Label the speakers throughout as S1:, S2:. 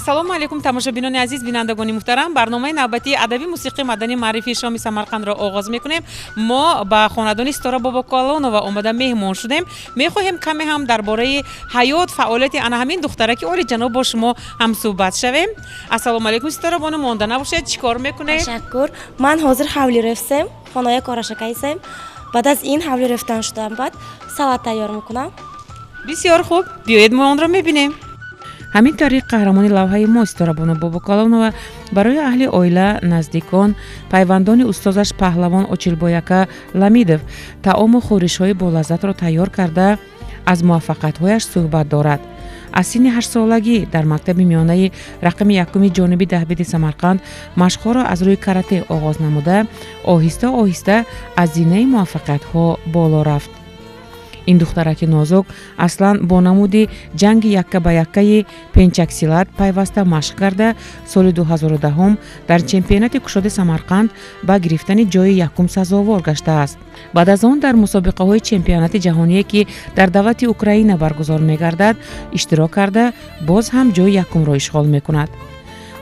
S1: Ассалому алайкум, тамошобинони азиз, бинандагони муҳтарам. Барномаи навбатии адабӣ, мусиқӣ, маданӣ, маърифии шоми Самарқандро оғоз мекунем. Мо ба хонадони Ситора Бобокалонова омада меҳмон шудем. Мехоҳем каме ҳам дар бораи ҳаёт, фаъолияти ана ҳамин духтараки олиҷаноб бо шумо ҳамсӯҳбат шавем. Ассалому алайкум, Ситора бону, монда набошед, чӣ кор мекунед?
S2: Ташаккур. Ман ҳозир ҳавли рефсем, хонаи корашакайсем. Баъд аз ин ҳавли рефтан шудам, баъд салат тайёр мекунам.
S1: Бисёр хуб, биёед, мо онро мебинем. Ҳамин тариқ, қаҳрамони лавҳаи мо Ситорабону Бобокалонова барои аҳли оила, наздикон, пайвандони устозаш паҳлавон Очилбояка Ламидов таому хӯришҳои болаззатро тайёр карда, аз муваффақиятҳояш суҳбат дорад. Аз синни 8-солагӣ дар мактаби миёнаи рақами якуми ҷониби Даҳбиди Самарқанд машқҳоро аз рӯи карате оғоз намуда, оҳиста оҳиста аз зинаи муваффақиятҳо боло рафт. Ин духтараки нозук аслан бо намуди ҷанги якка ба яккаи пенчаксилат пайваста машқ карда, соли 2010 дар чемпионати кушоди Самарқанд ба гирифтани ҷои якум сазовор гаштааст. Баъд аз он дар мусобиқаҳои чемпионати ҷаҳоние, ки дар давлати Украина баргузор мегардад, иштирок карда, боз ҳам ҷои якумро ишғол мекунад.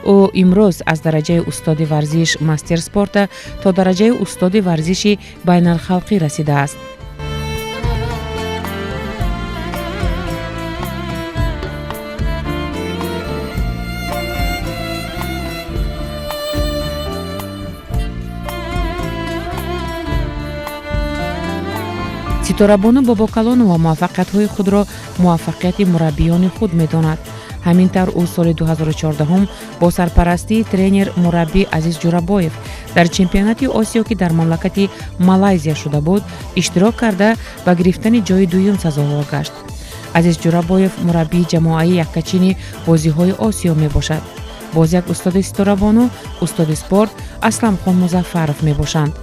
S1: Ӯ имрӯз аз дараҷаи устоди варзиш, мастер спорта, то дараҷаи устоди варзиши байналхалқӣ расидааст. Ситорабону Бобокалонова муваффақиятҳои худро муваффақияти мураббиёни худ медонад. Ҳамин тавр, ӯ соли 2014 бо сарпарастии тренер мураббӣ Азиз Ҷурабоев дар чемпионати Осиё, ки дар мамлакати Малайзия шуда буд, иштирок карда, ба гирифтани ҷои дуюм сазовор гашт. Азиз Ҷурабоев мураббии ҷамоаи яккачини бозиҳои Осиё мебошад. Боз як устоди Ситорабону устоди спорт Асламхон Музаффаров мебошанд.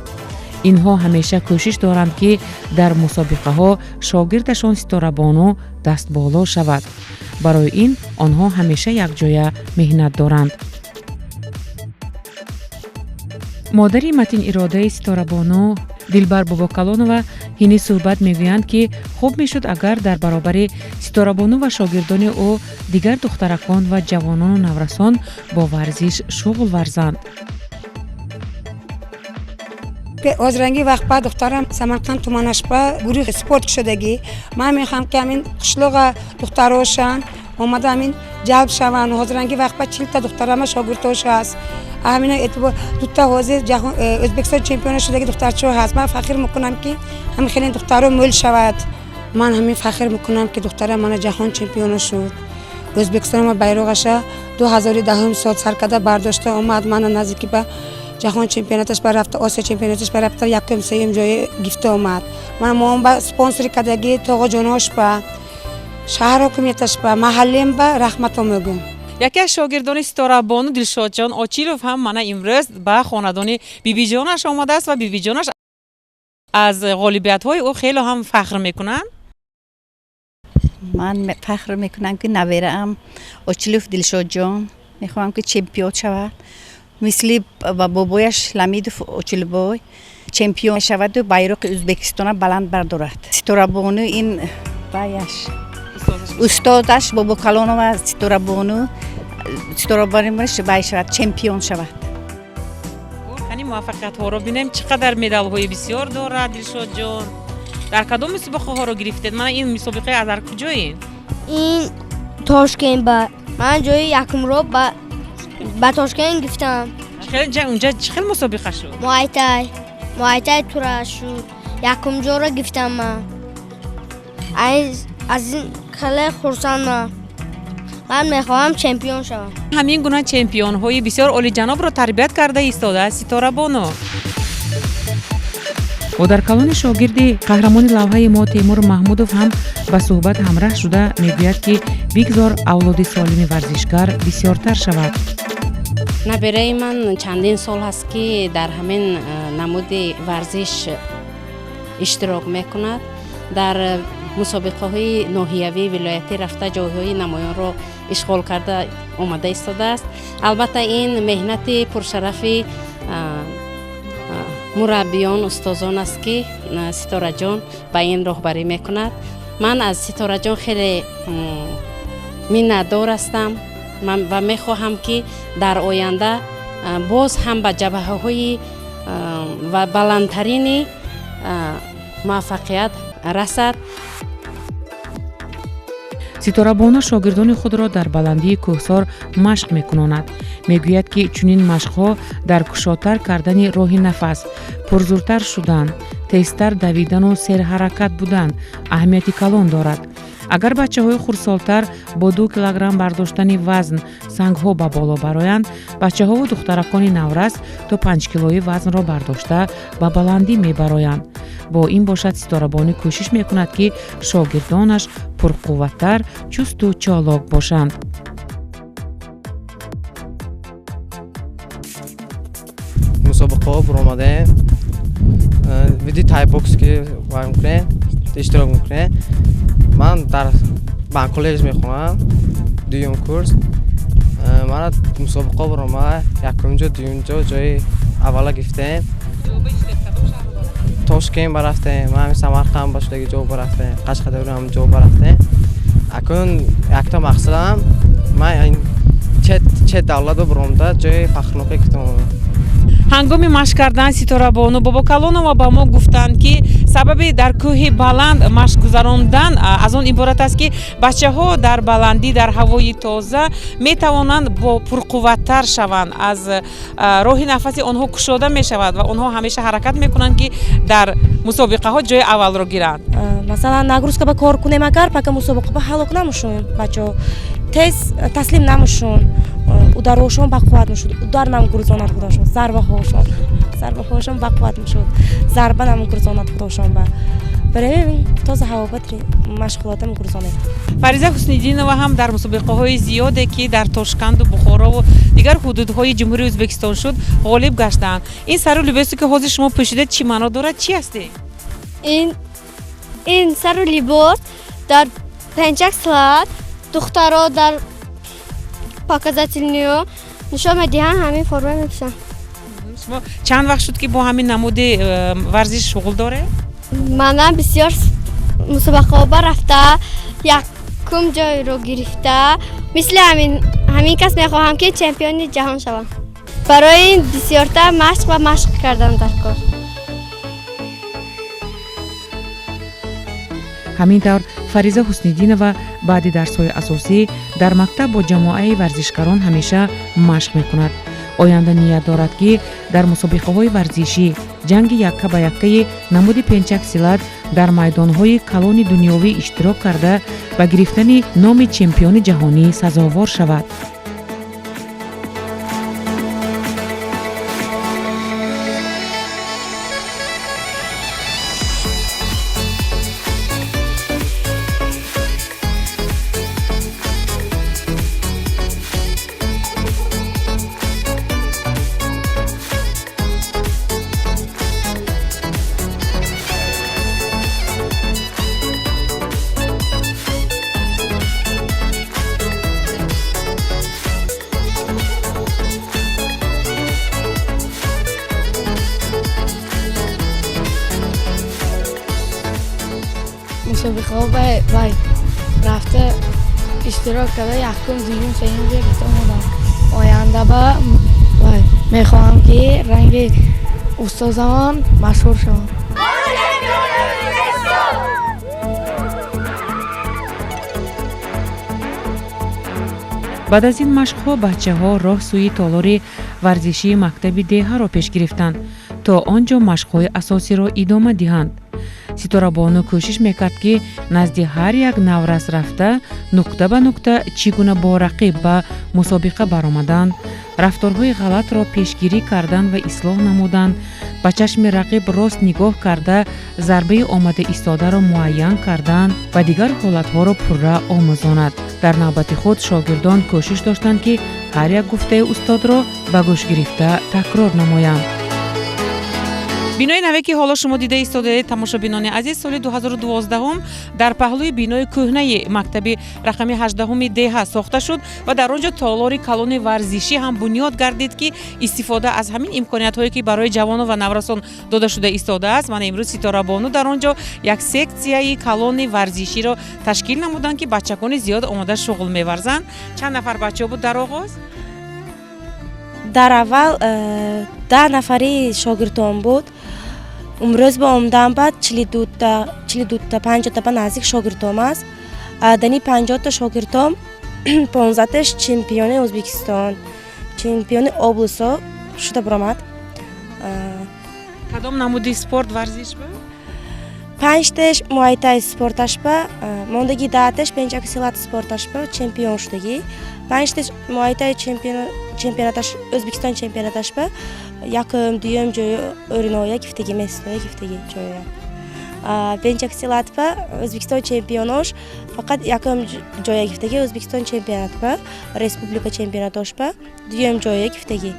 S1: Инҳо ҳамеша кӯшиш доранд, ки дар мусобиқаҳо шогирдашон Ситорабону дастболо шавад. Барои ин онҳо ҳамеша якҷоя меҳнат доранд. Модари матиниродаи Ситорабону Дилбар Бобокалонова ҳини суҳбат мегӯянд, ки хуб мешуд, агар дар баробари Ситорабону ва шогирдони ӯ дигар духтаракон ва ҷавонону наврасон бо варзиш шуғл варзанд.
S3: Ҳозиранги вақт ба духтарам Самарқанд туманашба гурӯҳи спорт шудагӣ. Ман мехоҳам, ки ҳамин қишлоға духтарошан омада ҳамин ҷалб шаванд. Ҳозиранги вақт ба 40-та духтарама шогирдош ҳаст. Ҳамина эътибор дута ҳозир Ӯзбекистон чемпиона шудаги духтарчаҳо ҳаст. Ман фахр мекунам, ки ҳамин хеле духтаро мӯл шавад. Ман ҳамин фахр мекунам, ки духтарам мана ҷаҳон чемпиона шуд. Ӯзбекистон байроғаша 2010 сол сар карда бардошта омад. Мана наздики ба ҷаҳон чемпионаташ барафта, Осиё чемпионаташ барафта, якум, сеюм ҷои гифта омад. Ман моам ба спонсори кардагӣ тоғоҷонош, ба шаҳр ҳокимияташ, ба маҳаллем ба раҳмато мегӯм.
S1: Яке аз шогирдони Ситорабону Дилшодҷон Очилов ҳам мана имрӯз ба хонадони бибиҷонаш омадааст ва бибиҷонаш аз ғолибиятҳои ӯ хеле ҳам фахр мекунанд.
S4: Ман фахр мекунам, ки навераам Очилов Дилшодҷон мехоҳам, ки чемпион шавад, мисли ба бобояш Ламидов Очилбой чемпион шаваду байроқи Ӯзбекистона баланд бардорад. Ситорабону ин баяш устодаш Бобокалонова Ситорабону, Ситорабону бай шавад, чемпион шавад.
S1: Кани, муваффақиятҳоро бинем, чӣ қадар медалҳои бисёр дорад Дилшодҷон. Дар кадом мусобиқаҳоро гирифтед? Мана ин мусобиқаи аз дар куҷоин?
S5: Ин Тошкент ба ман ҷои якумро ба Тошкент гирифтам.
S1: Унҷа чӣ хел мусобиқа шуд?
S5: Муайтай, муайтай тура шуд, якум ҷоро гирифтам. Ман аз ин хеле хурсандам. Ман мехоҳам чемпион шавам.
S1: Ҳамин гуна чемпионҳои бисёр олиҷанобро тарбият карда истодааст Ситорабону. Модаркалони шогирди қаҳрамони лавҳаи мо Темур Маҳмудов ҳам ба суҳбат ҳамраҳ шуда, мегӯяд, ки бигзор авлоди солими варзишгар бисёртар шавад.
S6: Набираи ман чандин сол ҳаст, ки дар ҳамин намуди варзиш иштирок мекунад. Дар мусобиқаҳои ноҳиявӣ, вилоятӣ рафта, ҷойҳои намоёнро ишғол карда омада истодааст. Албатта, ин меҳнати пуршарафи мураббиён, устозон аст, ки Ситораҷон ба ин роҳбарӣ мекунад. Ман аз Ситораҷон хеле миннатдор ҳастам. Ва мехоҳам, ки дар оянда боз ҳам ба ҷабҳаҳои ва баландтарини муваффақият расад.
S1: Ситорабону шогирдони худро дар баландии кӯҳсор машқ мекунонад. Мегӯяд, ки чунин машқҳо дар кушодтар кардани роҳи нафас, пурзуртар шудан, тезтар давидану серҳаракат будан аҳамияти калон дорад. Агар бачаҳои хурдсолтар бо 2 килограмм бардоштани вазн сангҳо ба боло бароянд, бачаҳову духтаракони наврас то 5 килои вазнро бардошта ба баландӣ мебароянд. Бо ин бошад, Ситорабонӣ кӯшиш мекунад, ки шогирдонаш пурқувваттар, чусту чолок бошанд.
S7: Мусобиқаҳо буромадаем, види тайбокс ки вай мекунем, иштирок мекунем. Ман дар банколлеҷ мехонам, дуюм курс. Мана мусобиқа буромад, якум ҷо, дуюм ҷо, ҷои аввала гирифтем. Тошкент барафтем, ҳами Самарқанд бошдаги ҷо барафтем, Қашқадарё ҳам ҷо барафтем. Акун якта мақсадам, ман чет давлат буромда, ҷои фахрнокӣ гирифтам.
S1: Ҳангоми машқ кардан Ситорабону Бобокалонова ба мо гуфтанд, ки сабаби дар кӯҳи баланд машқ гузарондан аз он иборат аст, ки бачаҳо дар баландӣ, дар ҳавои тоза метавонанд бо пурқувваттар шаванд, аз роҳи нафаси онҳо кушода мешавад ва онҳо ҳамеша ҳаракат мекунанд, ки дар мусобиқаҳо ҷои аввалро гиранд.
S2: Масалан, нагрузка ба кор кунем, агар пака мусобиқа ба ҳалок намушон, бачаҳо тез таслим намушон, ударошон бақувват мешуд, удар намгурзонад худошон, зарбаҳошон бақувват мешуд, зарба намгурзонад худошон. Ба барои тоза ҳаво ба машғулота мегурзонем.
S1: Фариза Ҳусниддинова ҳам дар мусобиқаҳои зиёде, ки дар Тошканду Бухорову дигар ҳудудҳои Ҷумҳурии Ӯзбекистон шуд, ғолиб гаштаанд. Ин сару либосе, ки ҳозир шумо пӯшидед, чӣ маъно дорад, чӣ ҳастед?
S5: Ин сару либос дар пенчак силат духтаро дар показательный ё нишон медиҳанд, ҳамин форма мепӯшанд.
S1: Шумо чанд вақт шуд, ки бо ҳамин намуди варзиш шуғл доред?
S5: Манам бисёр мусобиқаҳо рафта, якум ҷойро гирифта, мисли ҳамин кас мехоҳам, ки чемпиони ҷаҳон шавам. Барои ин бисёртар машқ ва машқ кардан дар кор.
S1: Ҳамин тавр, Фариза Ҳусниддинова баъди дарсҳои асосӣ дар мактаб бо ҷамоаи варзишгарон ҳамеша машқ мекунад. Оянда ният дорад, ки дар мусобиқаҳои варзишӣ, ҷанги якка ба яккаи намуди пенчак силат дар майдонҳои калони дунёвӣ иштирок карда, ба гирифтани номи чемпиони ҷаҳонӣ сазовор шавад.
S8: Мусобиқаҳо вай рафта, иштирок карда, якум, дуюм, сеюм ҷой гирифта омадам. Оянда ба вай мехоҳам, ки ранги устозамон машҳур шавам.
S1: Баъд аз ин машқҳо бачаҳо роҳ сӯи толори варзишии мактаби деҳаро пеш гирифтанд, то он ҷо машқҳои асосиро идома диҳанд. Ситорабону кӯшиш мекард, ки назди ҳар як наврас рафта, нуқта ба нуқта чӣ гуна бо рақиб ба мусобиқа баромадан, рафторҳои ғалатро пешгирӣ кардан ва ислоҳ намудан, ба чашми рақиб рост нигоҳ карда, зарбаи омада истодаро муайян кардан ва дигар ҳолатҳоро пурра омӯзонад. Дар навбати худ шогирдон кӯшиш доштанд, ки ҳар як гуфтаи устодро ба гӯш гирифта такрор намоянд. Бинои наве, ки ҳоло шумо дида истодаед, тамошобинони азиз, соли 2012 дар паҳлӯи бинои кӯҳнаи мактаби рақами 18-уми деҳа сохта шуд ва дар он ҷо толори калони варзишӣ ҳам бунёд гардид, ки истифода аз ҳамин имкониятҳое, ки барои ҷавону ва наврасон дода шуда истодааст, мана имрӯз Ситорабону дар он ҷо як сексияи калони варзиширо ташкил намуданд, ки бачакони зиёд омода шуғл меварзанд. Чанд нафар бачаҳо буд дар оғоз?
S2: Дар аввал 10 нафари шогирдон буд. Умрӯз ба омадан баъд 42-та, 50-та ба наздик шогирдом аст. Дани 50-та шогирдом 15-таш чемпиони Ӯзбекистон, чемпиони областҳо шуда баромад.
S1: Кадом намуди спорт, варзиш буд?
S2: 5-таш муайтай спорташ ба, мондаги 10-таш пенчак силат спорташ ба чемпион шудагӣ. 5-таш муайтай чемпионаташ, Ӯзбекистон чемпионаташ ба якум, дуюм ҷои o'риноя гифтагӣ, местоя гифтагӣ ҷоя. Пенчак силат ба Ӯзбекистон чемпионош фақат якум ҷоя гифтагӣ, Ӯзбекистон чемпионат ба, республика чемпионатош ба дуюм ҷоя гифтагӣ.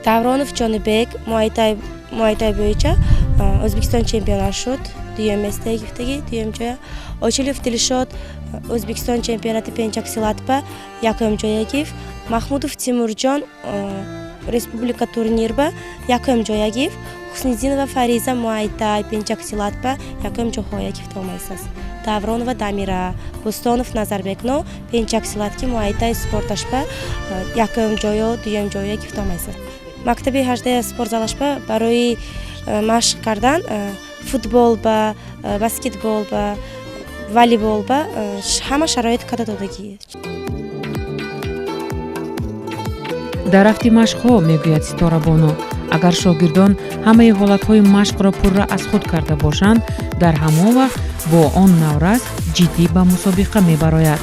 S2: Давронов Ҷонибек муайтай bo'yicha O'zbekiston chempionati шуд, дуюм местоя гифтагӣ, дуюм ҷоя. Очилов Дилшод O'zbekiston chempionati пенчак силатба якум ҷоя гифт. Маҳмудов Тимурҷон республика турнирба якум ҷоя гифт. Ҳусниддинова Фариза муайтай пенчак силатба якум ҷоҳоя гифта омадааст. Давронова Дамира, Бӯстонов Назарбекно пенчак силатки муайтай спорташба якум ҷоё, дуюм ҷоя гифта омадааст. Мактаби 18 спортзалашба барои машқ кардан футбол ба, баскетбол ба, волейбол ба ҳама шароит карда додагӣ.
S1: Дар рафти машқҳо, мегӯяд Ситорабону, агар шогирдон ҳамаи ҳолатҳои машқро пурра аз худ карда бошанд, дар ҳамон вақт бо он наврас ҷиддӣ ба мусобиқа мебарояд.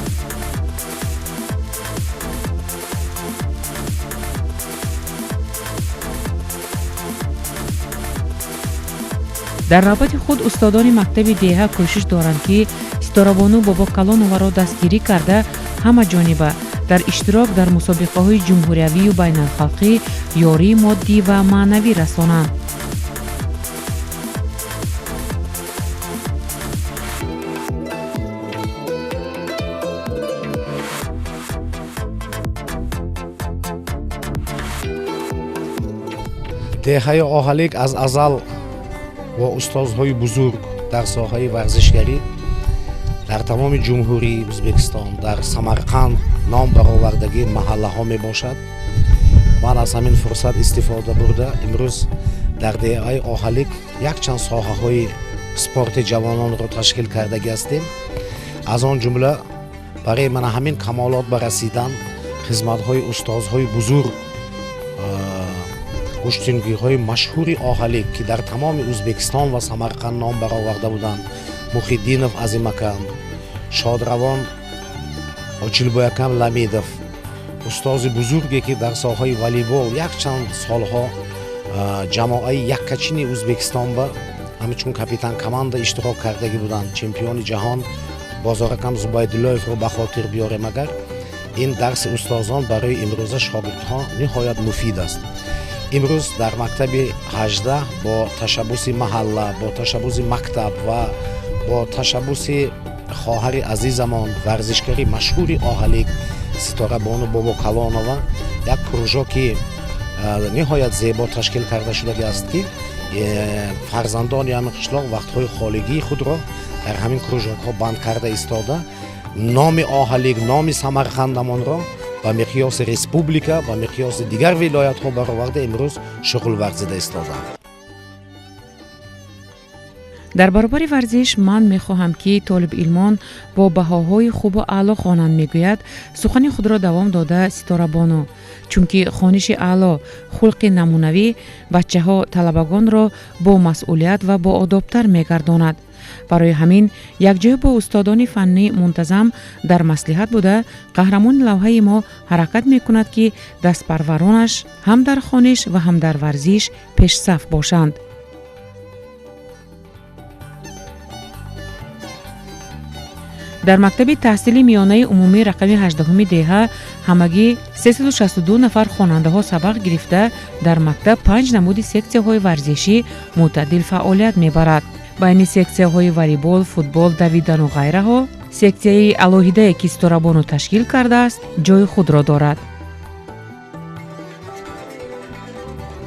S1: Дар навбати худ устодони мактаби деҳа кӯшиш доранд, ки Ситорабону Бобокалоноваро дастгирӣ карда, ҳама ҷониба дар иштирок дар мусобиқаҳои ҷумҳуриявию байналхалқӣ ёрии моддӣ ва маънавӣ расонанд.
S9: Деҳаи Оҳалик аз азал бо устозҳои бузург дар соҳаи варзишгарӣ дар тамоми ҷумҳурии Ӯзбекистон, дар Самарқанд ном баровардагии маҳаллаҳо мебошад. Ман аз ҳамин фурсат истифода бурда, имрӯз дар деҳаи Оҳалик якчанд соҳаҳои спорти ҷавононро ташкил кардагӣ ҳастем. Аз он ҷумла барои мана ҳамин камолот ба расидан хизматҳои устозҳои бузург, гӯштингиҳои машҳури Оҳалик, ки дар тамоми Ӯзбекистон ва Самарқанд ном бароварда буданд, Мухиддинов Азимакам, шодравон Очилбоякам Ламидов, устози бузурге, ки дар соҳаи волейбол якчанд солҳо ҷамоаи яккачини Ӯзбекистон ба ҳамчун капитан команда иштирок кардагӣ буданд, чемпиони ҷаҳон Бозоракам Зубайдуллоевро ба хотир биёрем. Агар ин дарси устозон барои имрӯза шогирдҳо ниҳоят муфид аст. Имрӯз дар мактаби 18 бо ташаббуси маҳалла, бо ташаббуси мактаб ва бо ташаббуси хоҳари азизамон, варзишгари машҳури Оҳалик Ситорабону Бобокалонова як кружоки ниҳоят зебо ташкил карда шудагӣ аст, ки фарзандони ҳамин қишлоқ вақтҳои холигии худро дар ҳамин кружокҳо банд карда истода, номи Оҳалик, номи Самарқандамонро ба миқёси республика, ба миқёси дигар вилоятҳо бароварда, имрӯз шуғл варзида истодаанд.
S1: Дар баробари варзиш ман мехоҳам, ки толибилмон бо баҳоҳои хубу аъло хонанд, мегӯяд сухани худро давом дода Ситорабону, чунки хониши аъло, хулқи намунавӣ бачаҳо, талабагонро бо масъулият ва боодобтар мегардонад. Барои ҳамин якҷоя бо устодони фаннӣ мунтазам дар маслиҳат буда, қаҳрамони лавҳаи мо ҳаракат мекунад, ки дастпарваронаш ҳам дар хониш ва ҳам дар варзиш пешсаф бошанд. Дар мактаби таҳсили миёнаи умумии рақами 18 деҳа ҳамагӣ 362 нафар хонандаҳо сабақ гирифта, дар мактаб 5 намуди сексияҳои варзишӣ мӯътадил фаъолият мебарад. Байни сексияҳои волейбол, футбол, давидану ғайраҳо сексияи алоҳидае, ки Ситорабону ташкил кардааст, ҷои худро дорад.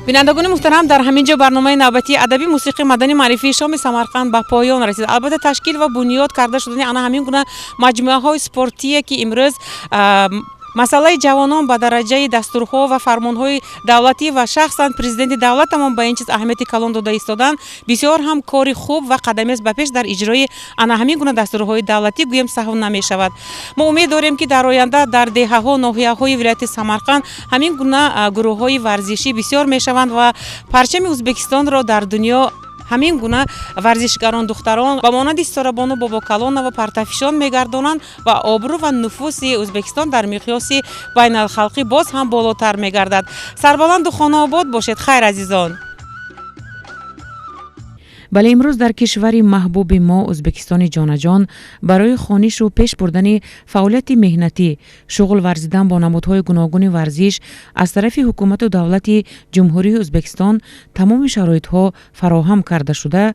S1: Бинандагони муҳтарам, дар ҳамин ҷо барномаи навбатии адабӣ, мусиқӣ, маданӣ, маърифии шоми Самарқанд ба поён расид. Албатта, ташкил ва бунёд карда шудани ана ҳамин гуна маҷмӯаҳои спортие, ки имрӯз масъалаи ҷавонон ба дараҷаи дастурҳо ва фармонҳои давлатӣ ва шахсан президенти давлатамон ба ин чиз аҳамияти калон дода истоданд, бисёр ҳам кори хуб ва қадамест ба пеш дар иҷрои ана ҳамин гуна дастурҳои давлатӣ, гӯем, саҳв намешавад. Мо умед дорем, ки дар оянда дар деҳаҳо, ноҳияҳои вилояти Самарқанд ҳамин гуна гурӯҳҳои варзишӣ бисёр мешаванд ва парчами Ӯзбекистонро дар дунё ҳамин гуна варзишгарон духтарон ба монанди Ситорабону Бобокалонова партафишон мегардонанд ва обрӯ ва нуфуси Ӯзбекистон дар миқёси байналхалқӣ боз ҳам болотар мегардад. Сарбаланду хонаобод бошед. Хайр, азизон. Бале, имрӯз дар кишвари маҳбуби мо, Ӯзбекистони ҷонаҷон, барои хонишу пеш бурдани фаъолияти меҳнатӣ, шуғл варзидан бо намудҳои гуногуни варзиш аз тарафи ҳукумату давлати Ҷумҳурии Ӯзбекистон тамоми шароитҳо фароҳам карда шуда,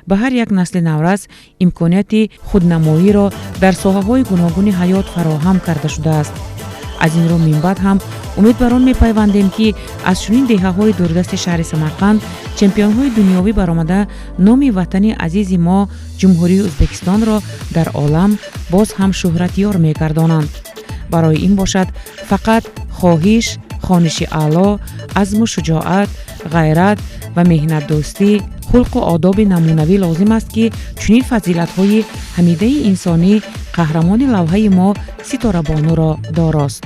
S1: ба ҳар як насли наврас имконияти худнамоиро дар соҳаҳои гуногуни ҳаёт фароҳам карда шудааст. Аз ин рӯ минбаъд ҳам умед бар он мепайвандем, ки аз чунин деҳаҳои дурдасти шаҳри Самарқанд чемпионҳои дунёвӣ баромада, номи ватани азизи мо, Ҷумҳурии Ӯзбекистонро дар олам боз ҳам шӯҳратёр мегардонанд. Барои ин бошад, фақат хоҳиш, хониши аъло, азму шуҷоат, ғайрат ва меҳнатдӯстӣ, хулқу одоби намунавӣ лозим аст, ки чунин фазилатҳои ҳамидаи инсонӣ қаҳрамони лавҳаи мо Ситорабонуро дорост.